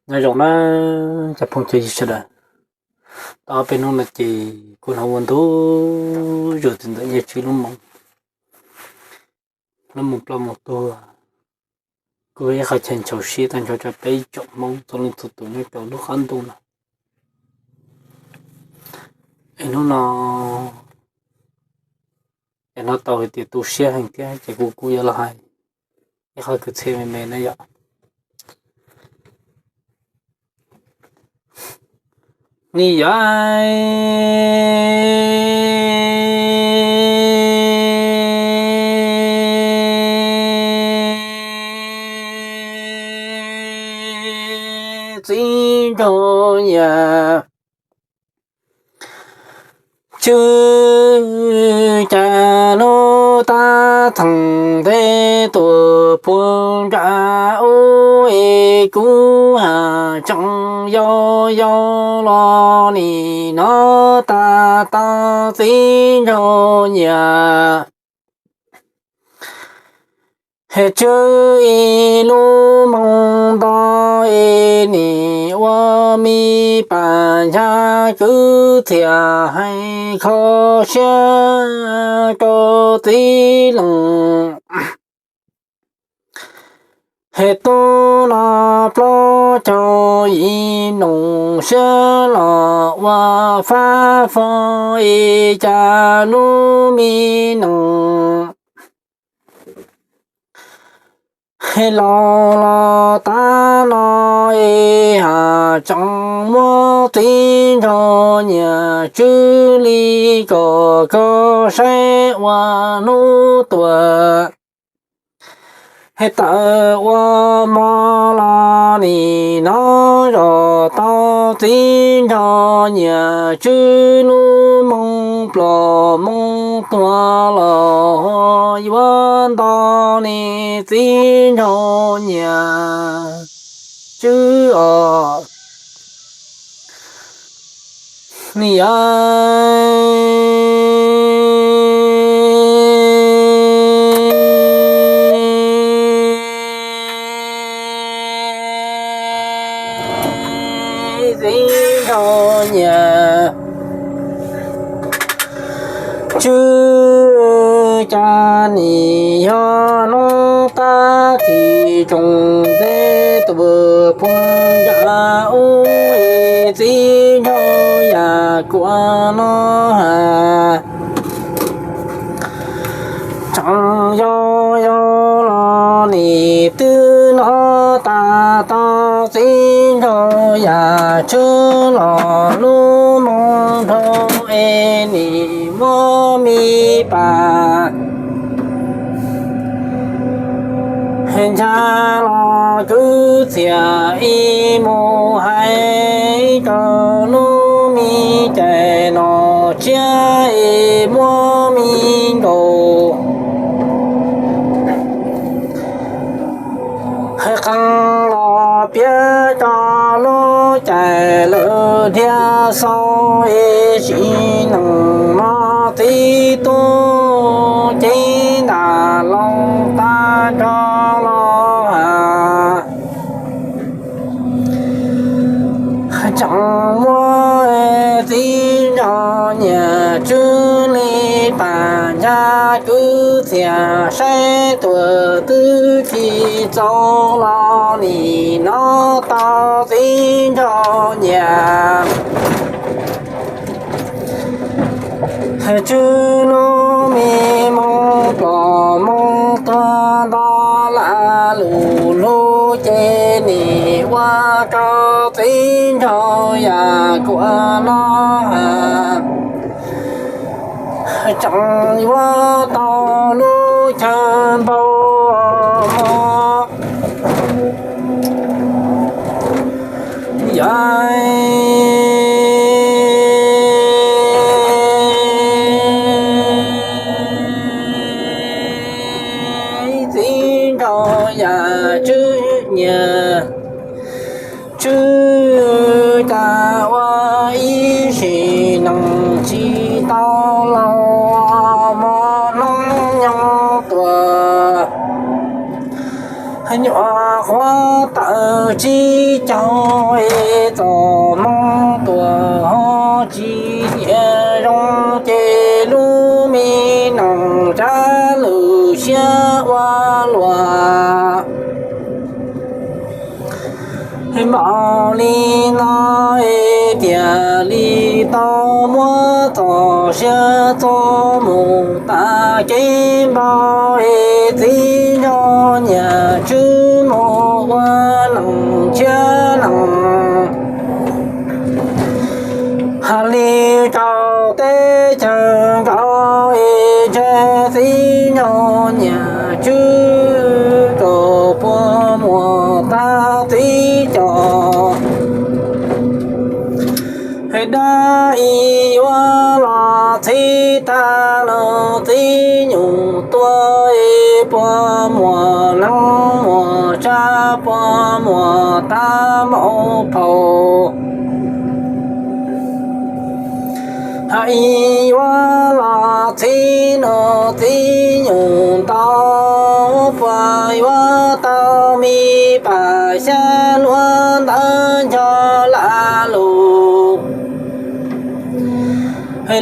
Nyob zoo na cov phooj ywg sawv daws, tau ob peb hnub no ces kuv hnov ua ntu zus txog ntawm Yawm Tswb lub moo, lub moo ploj moo tuag, kuj yog ib qho chaw ntxhov siab tag nrho rau peb ib tsoom Hmoob txhua leej txhua tus nyob rau lub qab ntuj no. Es hnub no, es hnov tau hais tias tu siab heev thiab ces kuv kuj yuav los hais ib qho kwv txhiaj me me na yom. Ni yom, txiv nraug Nyias, tswv, cas hnub tab theem ntej tuaj puag nram ub es kuv haj tseem yau yau los nim no tag tau txiv nraug Nyias. Tswv, ib lub moo nto es nim ua me pas ncha kwv txhiaj heev kho siab rau txiv leej. Tub no plaub caug yim nus siab los ua fab fo es cas lub me nees laus los tag no es haj tseem muab txiv nraug Nyias tswv li kom koj saib ua hnub tuaj tawm ua hmo los nim no zov tau txiv nraug Nyias tswv lub moo ploj moo tuag los yuav nto ne txiv nraug Nyias tswv os. Ni yom, txiv nraug Nyias tswv, cas nim yog hnub tab kis tsoom ntej tuaj puag nram ub es txiv nraug Yaj Kuam no haj tseem yau yau los nim twb hnov tas tau txiv nraug Yaj Tswv los lub moo nraug es nim muab me pas ncha los kwv txhiaj ib mus hais rau lub me cai no tsiab es muab me nkaus qee los piav rau lub cai lawm dhia xau es sim neej no txiv tub cev ntaj loo tag nrho los haj tseem muab txiv nraug Nyias Tswv li pas ncha kwv txhiaj saib tuaj twb tsis txaus los nim no tau txiv nraug Nyias Tswv lub me moo ploj moo tuag nto lam lus lug ces nim ua rau txiv nraug Yaj Kuam no haj tseem yuav tau lub chaw npau hmo. Yog txiv nraug Yaj Tswv Nyias Tswv, cas ua ib sim neej tsis tau laus, hmo hnub nyoog tuaj nyuam Qhuav tawm tsib caug es txom hmoov tuaj ho tsis tias zoo ces lub me noog tsab lwm siab ua luaj. Npaum li no es tiag li tau muab txoj sia txo mus tas kev npau es txiv nraug niam tswv mus ua neej ntshiab neej hais li rau teb chaws nkaus es ntshe txiv nraug niam tswv rau puag muag tag txiv cov dab ib ua los txhib tag nws txiv nyuj tuag es puag muag neeb muag tsab puag muag tag npaum phau. Ib ua los txhib nws txiv nyuj ntau puas yuav tau me pam xyab luab ntawd nco lam lus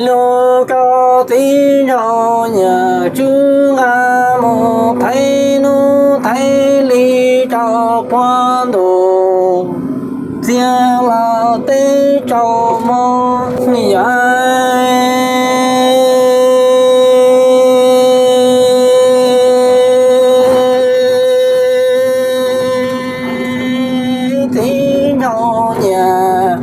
lug rau txiv nraug niam tswv nqa mus thev hnub thev hli rau puag ntuj txiag los teb rau mog. Yam txiv nraug niam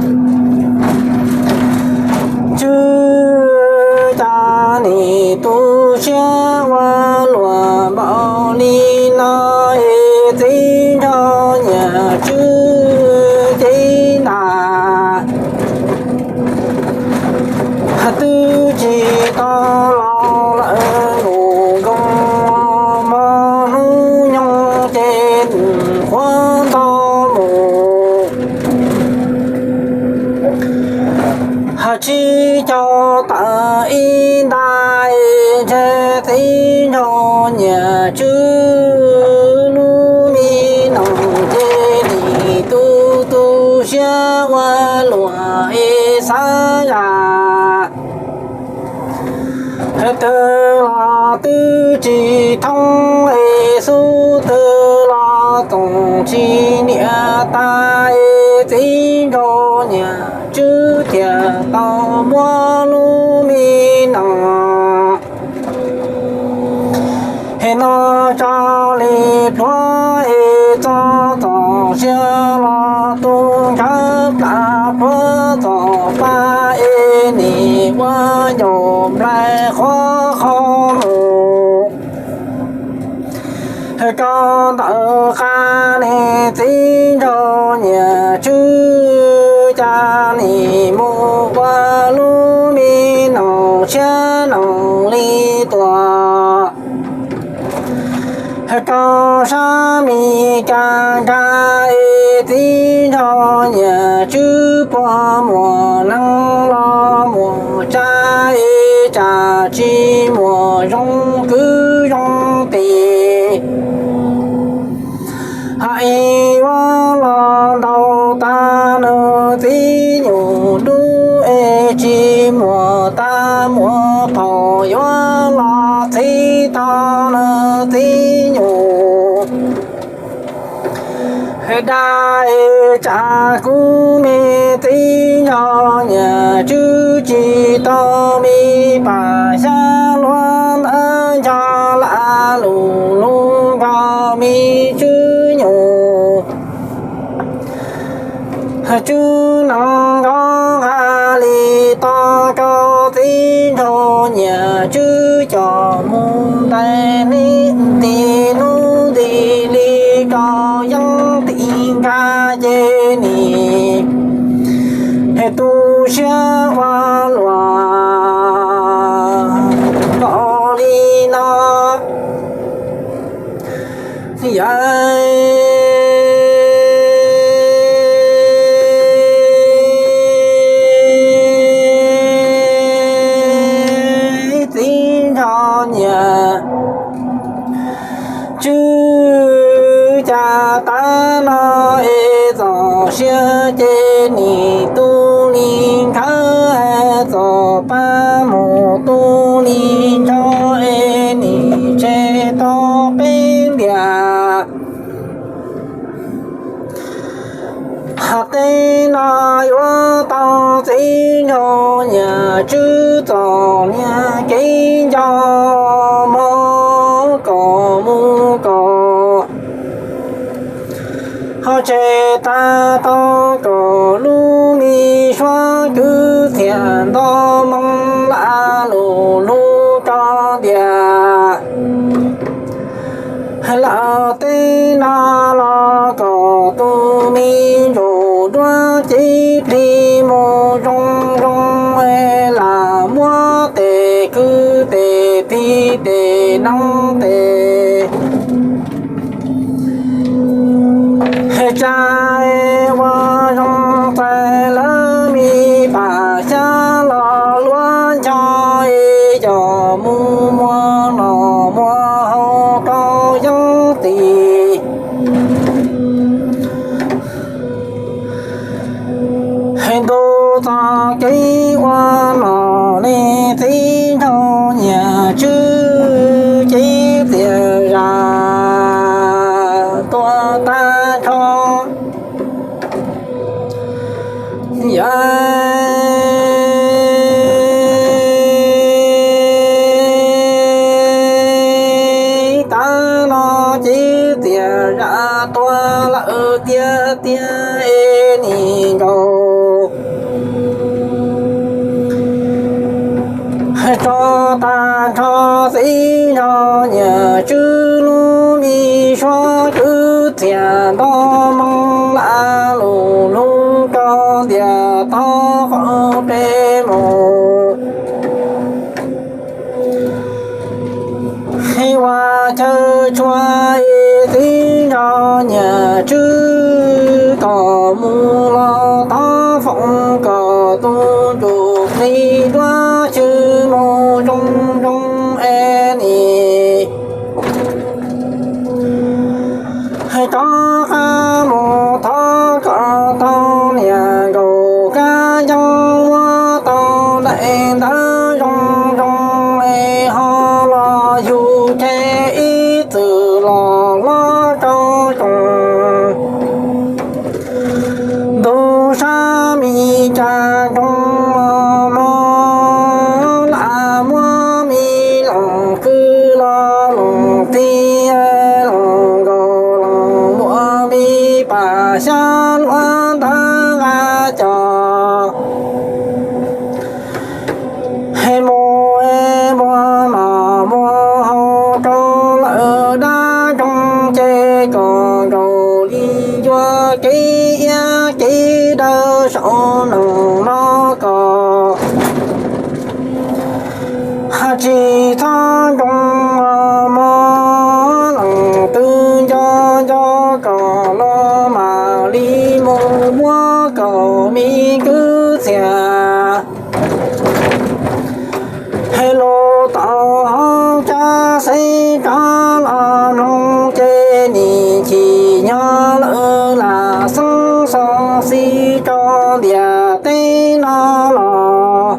tswv, cas nim tu siab ua luaj npaum li no es txiv nraug niam tswv cev ntas twb tsis tau los lawm nkaus nkoos mog, hnub nyoog ces qhuav nto mus tsib caug tawm ib nta es ntshe txiv nraug niam tswv lub me noog ces nim tu tu siab ua luaj es xav zam twg los twb tsis thoob es xub twg los txoom tsis niam tas es txiv nraug niam tswv thiaj tau muab lub me noog no tso li plhuav es txog txoj sia los tu ntshav plas plhuav txoj pa es nim ua ncaus nplaig qhuav qhov mus koj ntawm qab ne txiv nraug niam tswv, cas nim mus ua lub me noog siab noog li tuaj rau sab Mes Kas nkag es txiv nraug niam tswv puag muag neeg los muag tsab es tsam tsis muaj zoo kwv zoo tij. Ib ua los ntau tag nws txiv nyuj dub es tsis muaj tag muaj phaum yuav los txhib tau nws txiv nyuj dab es tsam kuv me txiv nraug niam tswv tsis tau me pam xyab luab ntawd nco lam lus lug nkaus me tswv nyuj tswv neeg nkaus nqa li tau rau txiv nraug niam tswv coj mus ntais nti nub nti li rau yeeb tim nkag ces nim tu siab ua luaj npaum li no. Yam txiv nraug niam tswv cas tas Es txom siab ces nim tu li nkhawv, txom pab mus tu li ncho, es nim tseg tau peb ntiag. Hais tej no yuav tau txiv nraug nyiam tswb txom niag kev nco mov kom mus kom ho tseg tag tau kom lub me suab kwv txhiaj nto moo la lus lub rau tias lawm tej no los kom tus me ntsuj duab cev plig mus zoo zoo, lam muab tes kwv tes tig tes noog tes tsa ua zoo txais lawv me pam xyab los luab ncho, es coj mus muag noj muag haus rau yeeb tim. Ntuj txoj kev ua nom li txiv nraug nyiam tswb cev txiaj zam tuag tag nrho. Yav tas no cev txiaj zam tuag lawm tiag tiag, es nim nkaus tso tag nrho txiv nraug nyiam tswb lub me suab kwv txhiaj nto moo la lus lub rau tias tau qhov peb mus ua chaw tshua, es txiv nraug nyiam tswb kom mus los thov foom kom tus ntsuj plig duab xyw mus zoo zoo, es nim rov qab mus thov kom tau niam nkaus kab yeeb muab tau daim ntawv zoo zoo, es ho los yug tseg ib txwm los hlob rau tsoom ntug sab me cas nroog mog, lam muab me loos kwv los loos tij, loos nkaus loos muaj me pam xyab luab ntawv nqa cov mus muag noj muag haus rau lawm dab nroog ces kom nkaus li yuav kev iab kev daw saum noog no kom haj tsis txhob nroo mog, leej twg nco nco kom los mam li mus muab kom me kwv txhiaj hais lus tau hauv caj xeeb rov los mloog ces nim chim nyob lawm lam xeeb xo xij rau ntiaj teb no los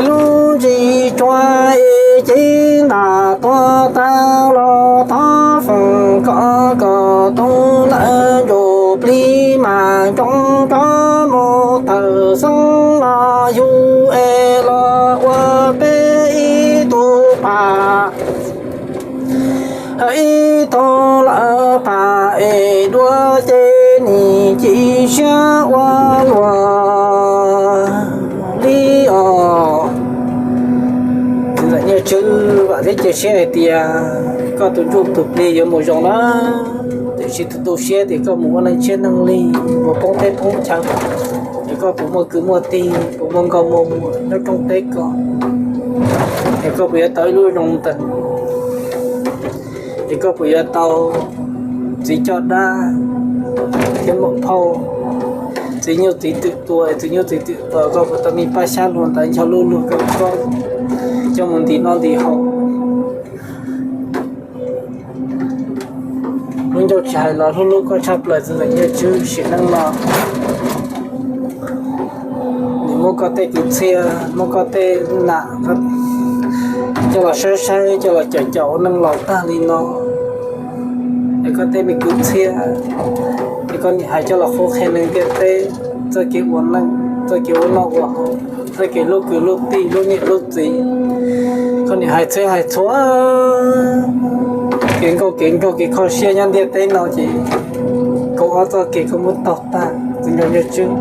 lub ntsis tsuas es cev ntam tuag tag los thov foom kom kom tus lawm ntsuj plig mas nroo rov mus tawm xeeb los yug es los ua peb ib tug pam, ib tug lawm pam es dua ces nim ci siab ua luaj li os. Txiv ntxawm Nyiaj Tswb vam thiab cia siab hais tias koj tus ntsuj tus plig yuav mus zoo na, tiam sis tus tu siab tias koj mus ua neej tshiab neej li, mus poob teb poob chaw, es koj puas muaj kwv muaj tij, puas muaj nkauj muaj muam nyob rooj teb koj, es koj puas yuav tau ib lub zoo ntees, es koj puas yuav tau txiv coj dab thiab muam phauj, txiv nyuj txiv twm tua, txiv nyuj txiv twm tua, koj puas tau me pab xyab luag ntawd ncho lub luag koj coj mus ntim noj ntim haus. Lub Ncauj tsis hais los hlub hlub koj tshaj plaws txiv ntxawm Nyiaj Tswb, sim neej no nws muab koj tej kwv txhiaj, muab koj tej nam coj los saib saib, coj los caum caum ua neej laus tag li no. Es koj tej me kwv txhiaj es koj niam hais coj los qhuab qhia neeg ntiaj teb txoj kev ua neej, txoj kev ua noj ua haus, txoj kev hlub kwv hlub tij, hlub niam hlub txiv. Koj niam hais txhij hais txhua kev nkauj kev nraug kev kho siab nyob ntiaj teb no ces kaum ob txoj kev koj muab taug tag txiv ntxawm Nyiaj Tswb.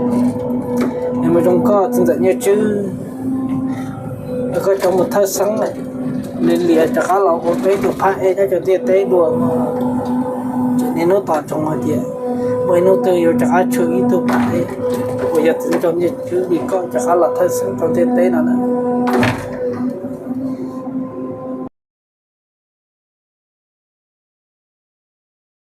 Es mus zoo koj txiv ntxawm Nyiaj Tswb, koj cov mus thawj xeeb lawm, lim lias rov qab los ua peb tug phab ej nyob rau ntiaj teb dua. Ces niaj hnub tos ntsoov hais tias muaj ib hnub twg yuav rov qab tshwm ib tug phab ej uas yog txiv ntxawm Nyiaj Tswb li koj rov qab los thawj xeeb rau ntiaj teb no na.